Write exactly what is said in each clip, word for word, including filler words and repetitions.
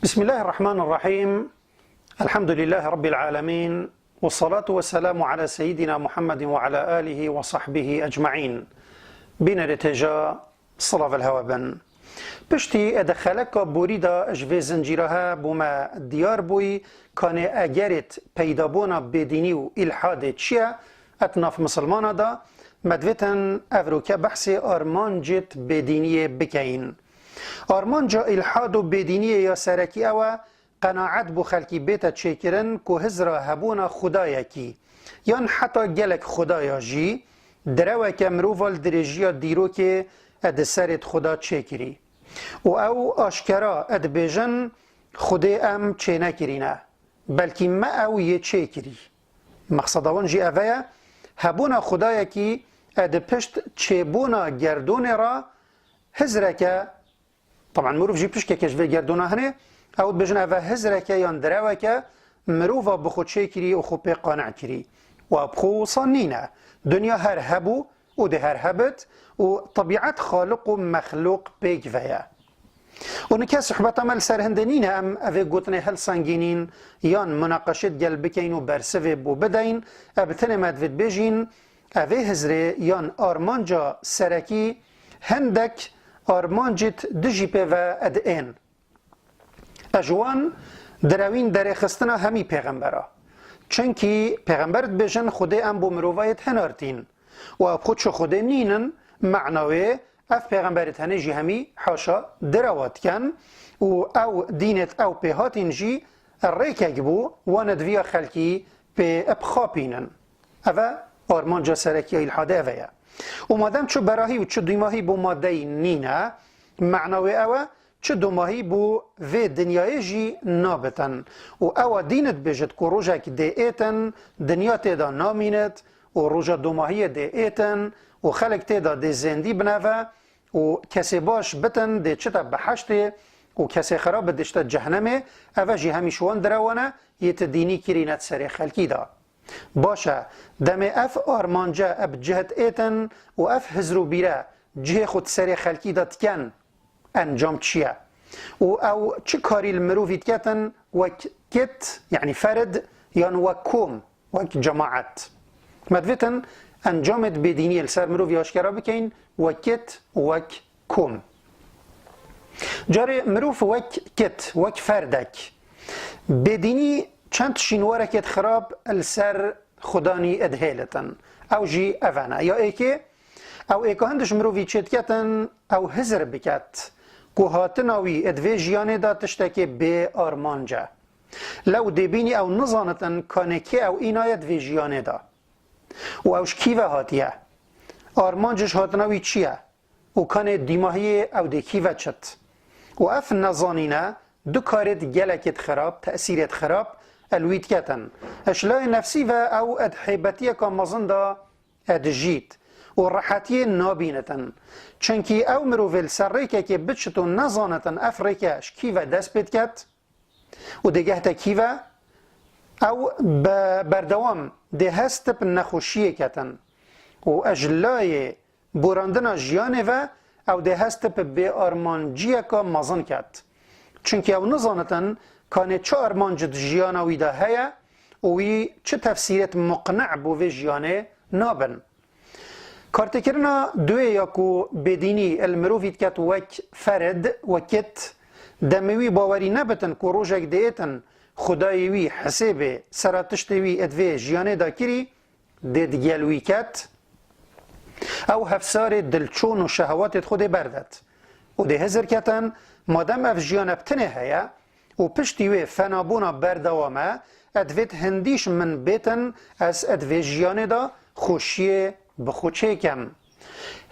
بسم الله الرحمن الرحيم. الحمد لله رب العالمين. والصلاة والسلام على سيدنا محمد وعلى آله وصحبه أجمعين. Bînerê têja, silav li hewe bin. Piştî di xeleka borî de ji vê zincîra he bû me diyar bûyî, kanê egerêt peydabûna bêdînî û îlhadê çi ye, et nav misilmana de, me divêtin evroke behsê armancêt bêdîniyê bikeyin. Armanca îlhad û bêdîniyê ya serekî ew e, qenaet bo xelkî bête çêkirin ku hizra hebûna Xwedayekî, yan heta gelek Xwedaya jî, direweke mirova li dirêjiya dîrokê e di serêt Xweda çêkirî. Û ew aşkera e dibêjin, Xwedê em çênekirîne, belkî me ew yê çêkirî. Mexseda wan jî eve ye, hebûna Xwedayekî e di pişt çêbûna gerdûnê re hizreke Teban mirov jî pişkeke ji vê gerdûna hene, ew dibêjin eve hizreke yan direweke mirova bi xwe çêkirî û xwe pê qane kirî. Û ev bi xwe wisa nîne. Dinya her hebû û dê her hebit û tebîet xaliq û mexlûq pêk ve ye. Û nike sohbeta me li ser hindê nîne em evê gotinê hilsengînîn yan munaqeşê digel bikeyin û bersivê bo bideyin, e bi tenê me divê dibêjîn, evê hizrê yan armanca serekî hindek armancêt dijî pê ve e diên. E ji wan direwîn derêxistina hemî pêxembera. Çunkî pêxember dibêjin Xwedê em bo mirovayêt hinartîn. Û ev xwe çi Xwedê nînin, mena wê ev pêxemberêt hene jî hemî haşa direwa diken û ew dînêt ew pê hatîn jî rêkek bû, wan e diviya xelkî pê bixapînin. Eve armanca serekî ya îlhadê eve ye. Û madem çi berahî û çi dûmahî bo madeyî nîne, mena wê ew e, çi dûmahî bo vê dinyayê jî nabitin. Û ewa dînit bêjit ku rojek dê êtin, dinya tê de namînit û roja dûmahiyê dê êtin û xelk tê de dê zêndî bineve û kesê baş bitin dê çite biheştê û kesê xerab bi dişte cehnemê, eve jî hemî ji wan direwan e, yê ti dînî kirîne di serê xelkî de. Baş e, demê ev armance e bi cihit êtin û ev hizr û bîre cihê xwe di serê xelkî de diken, encam çi ye? Û ew çi karî li mirovî diketin wek kit, yanî ferid, yan wek kom, wek cemaet? Me divêtin encamêt bêdîniyê li ser mirovî aşkera bikeyin, wek kit, wek kom. Carê mirov wek kit, wek ferdek. Bêdînî çend şînwarekêt xirab li ser Xudanî dihêlitin. Ew jî ev e ne. Ya êkê, ew êka hin ji mirovî çêdiketin, ew hizir biket ku hatina wî di vê jiyanê de tiştekê bê armanc e. Lew dê bînî ew nizanitin kanê kê ew înaye di vê jiyanê de. Û ew ji kî ve hatiye? Armanc ji hatina wî çi ye? Û kanê dîmahiyê ew dê kî ve çit? Û ev nezanîne du karêt gelekêt xirab, tesîrêt xirab, e li wî diketin. Ji layê nefsî ve ew di hêbetiyeka mezin de e dijît û rehetiyê nabînitin. Çunkî ew mirovê li ser rêkekê biçit û nezanitin ev rêke ji kî ve dest pê diket, û dê gehte kî ve, ew be-, berdewam dê hest bi nexweşiyê ketin û e ji layê borandina jiyanê ve ew dê hest bi bêarmanciyeka mezin ket. Çunkî ew nizanitin kanê çi armanc di jiyana wî de heye û wî çi tefsîrêt muqni bo vê jiyanê nabin. Kartêkirina duê ya ku bêdînî li mirovî diket wek ferid, wekit, demê wî bawerî nebitin ku rojek dêtin Xwedayê wî hesêbê sera tiştê wî di vê jiyanê de kirî, dê digel wî ket. Ew hefsarê dilçon û şehewatê xwe dê berdet. Û dê hizir ketin, madem ev jiyane bi tinê heye, û piştî wê fenabûna berdewam e, e divêt hindî ji min bêtin, ez e di vê jiyanê de xweşiyê bi xwe çêkem.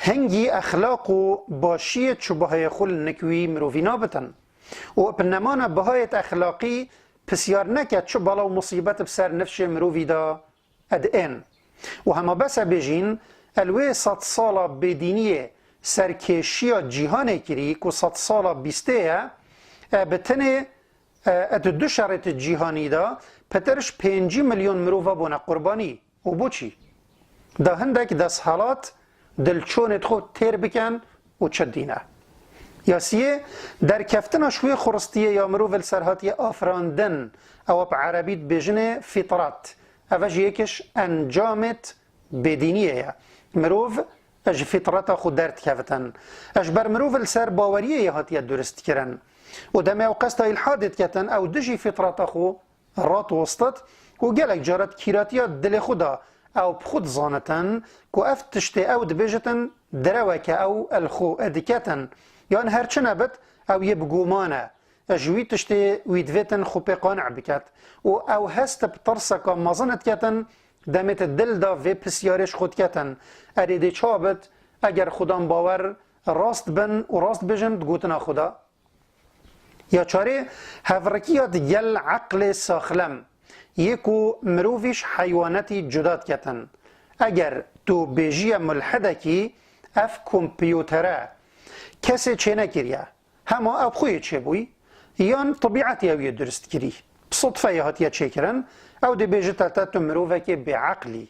Hingî exlaq û başiyê çi bihayê xwe li nik wî mirovî nabitin. Û bi nemana bihayêt exlaqî pisyar neke çi bela û musîbet bi ser nifşê mirovî de e diên. Û hema bes e bêjîn, e li wê sedsala bêdîniyê serkêşiya cîhanê kirî ku sedsala bîstê ye, e, bi tenê, e, e di du şerêt cîhanî de pitir ji pêncî milyon mirova bûne qurbanî. Û bo çî? Da hindek desthilat dilçonêt xwe têr bikin û çi dîne. Ya siyê, derkeftina ji wê xuristiyê ya mirov li ser hatiye afirandin, ew bi erebî dibêjinê fîtrat. Ev jî yek ji encamêt bêdîniyê ye. Mirov ji fîtreta xwe derdikevitin. Ji ber mirov li ser baweriyê ye hatiye durist kirin. Û demê ew qesta îlhadê diketin, ew dijî fîtreta xwe radiwestit û gelek cara di kîratiya dilê xwe de ew bi xwe dizanitin ku ev tiştê ew dibêjitin direweke ew li xwe diketin. Yan her çi nebit, ew yê bi guman e. Ji wî tiştê wî divêtin xwe pê qanic biket. Û ew hest bi tirseka mezin diketin, demê di dil de vê pisyarê ji xwe diketin. Erê dê çawa bit, eger xudan bawer rast bin û rast bijin di gotina xwe de? Ya çarê, hevrikiya digel eqlê saxlem yê ku mirovî ji heywanetî cuda diketin. Eger tu bêjiye mulhidekî, ev kompîtere kesê çênekiriye. Hema ew xwe yê çêbûyî, yan tibîetî ew yê durist kirî. Bi sodfe yê hatiye çêkirin, ew dê bêjite te tu mirovekê bêeqlî.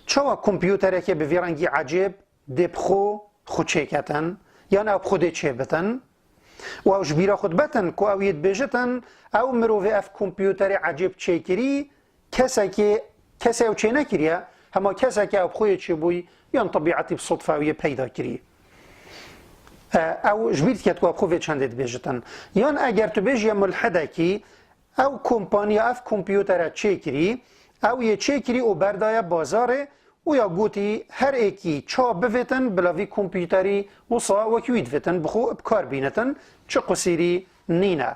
Çawa kompîterekê bi vî rengî ecêb dê bi xwe xwe çêketin, yan ew bi xwe dê çêbitin? Û ew ji bîra xwe dibetin ku ew yê dibêjitin, ew mirovê ev kompîterê ecêb çêkirî, kesekê, kesê ew çênekiriye, hema kesekê ew bi xwe yê çêbûyî, yan tibîetî bi sodfe ew yê peyda kirî. E, ew ji bîr diket ku ew bi xwe vê çendê dibêjitin. Yan eger tu bêjiye mulhidekî, ew kompaniya ev kompîtere çêkirî, ew yê çêkirî û berdaye bazarê û ya gotî her êkî ça bivêtin bila vî kompîterî wisa wekî wî divêtin bi xwe bi kar bînitin, çi qusîrî nîne.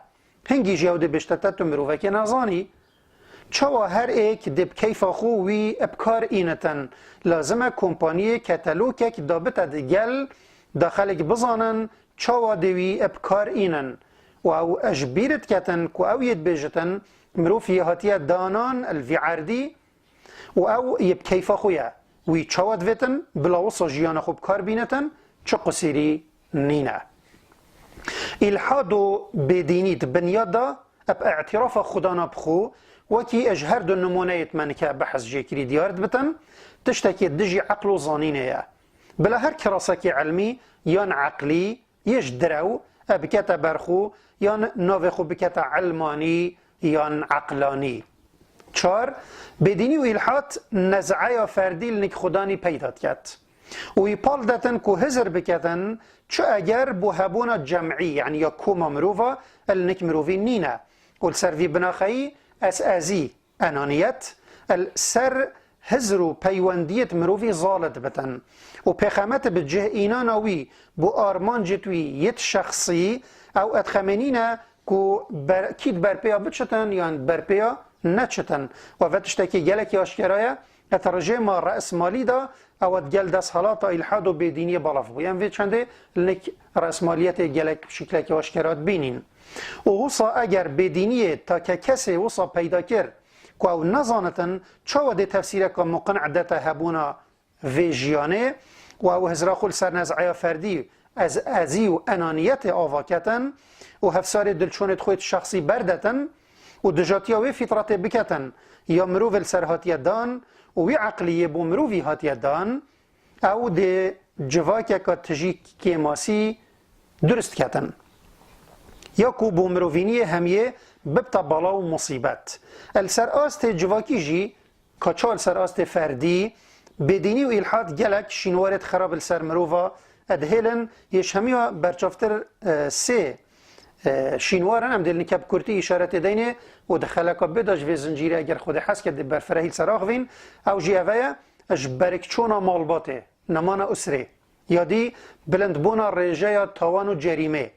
Hingî jî ew dê bêjte te tu mirovekê nezanî. Çawa her êk dê bi keyfa xwe wî bi kar înitin? Lazim e kompaniyê ketelokek dabite digel da xelk bizanin çawa dê wî bi kar înin. Û ew ji bîr diketin ku ew yê dibêjitin, mirov yê hatiye danan li vî erdî û ew yê bi keyfa xwe ye. Wî çawa divêtin bila wisa jiyana xwe bi kar bînitin, çi qusîrî nîne. Îlhad û bêdînî di binyada bi îtîrafa xwedana bi xwe, wekî ji her du nimûneyê me nike behs jê kirî diyar dibitin, tiştekê dijî eql û zanînê ye. Bila her kirasekê ilmî yan eqlî, yê ji direw, e bikete ber xwe, yan navê xwe bikete ilmanî yan eqlanî. Çar, bêdînî û îlhad nez'eya ferdî li nik xudanî peyda diket. Û wî pal detin ku hizir biketin, çi eger bo hebûna cem'î, yanî ya koma mirova, li nik mirovî nîne. Û li ser vî binaxeyî ez ezî, enaniyet, li ser hizir û peywendiyêt mirovî zalit bitin. Û pêxemet bi cih înana wî, bo armancêt wî yêt şexsî, ew edxemênîne ku ber, kî di berpêya biçitin yan berpêya neçitin. Û ev tiştekî gelekî aşkera ye, et rejêma re'smalî de ew digel desthelata îlhad û bêdîniyê belav bû. Em vê çendê li nik re'smaliyetê gelek şiklekî aşkera dibînîn. Û wisa eger bêdîniyê take kesê wisa peyda kir ku ew nezanitin, çawa dê tefsîreka muqin dete hebûna vê jiyanê û ew hizra xwe li ser nez'eya ferdî, ez, ezî û enaniyetê ava ketin û hevsarê dilçûnêt xwe yêt şexsî berdetin û dijatiya wê fîtretê biketin ya mirovê li ser hatiye dan û wî eqlî yê bo mirovî hatiye dan, ew dê civakeka tijî kêmasî durist ketin. Ya ku bo mirovîniyê hemiyê bibte bela û musîbet. Li ser astê civakî jî, ka çawa li ser astê ferdî, bêdînî û îlhad gelek şînwarêt xerab li ser mirova dihêlin, yê ji hemiya berçavtir, e, sê, e, şînwar in, em dê li nike bi kurtî îşaretê deynê û di xeleka bê de ji vê zincîrê eger Xwedê hez ke dê berfirehî li ser axivîn, ew jî eve ye, ji berikçûna malbatê, nemana usrê, ya dî bilindbûna rêjeya tawan û cerîmê,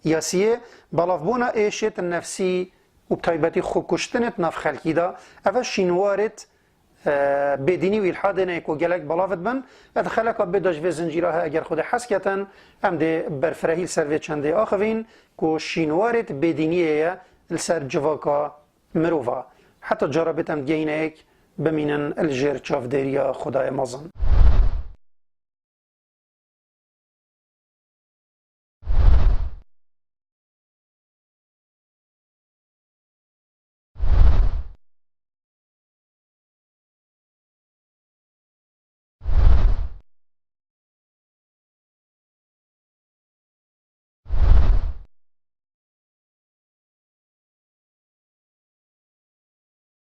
ya siyê belavbûna êşêt nefsî û bi taybetî xwekuştinêt nav xelkî de, eve şînwarêt, e, bêdînî û îlhadê ne ku gelek belav dibin, e, di xeleka bê de ji vê zincîra he eger Xwedê hez ketin, em dê berfirehî li ser vê çendê axivîn ku şînwarêt bêdîniyê ye li ser civaka mirova. Heta cara bê em digehîne yek, bimînin li jêr çavdêriya Xwedayê mezin.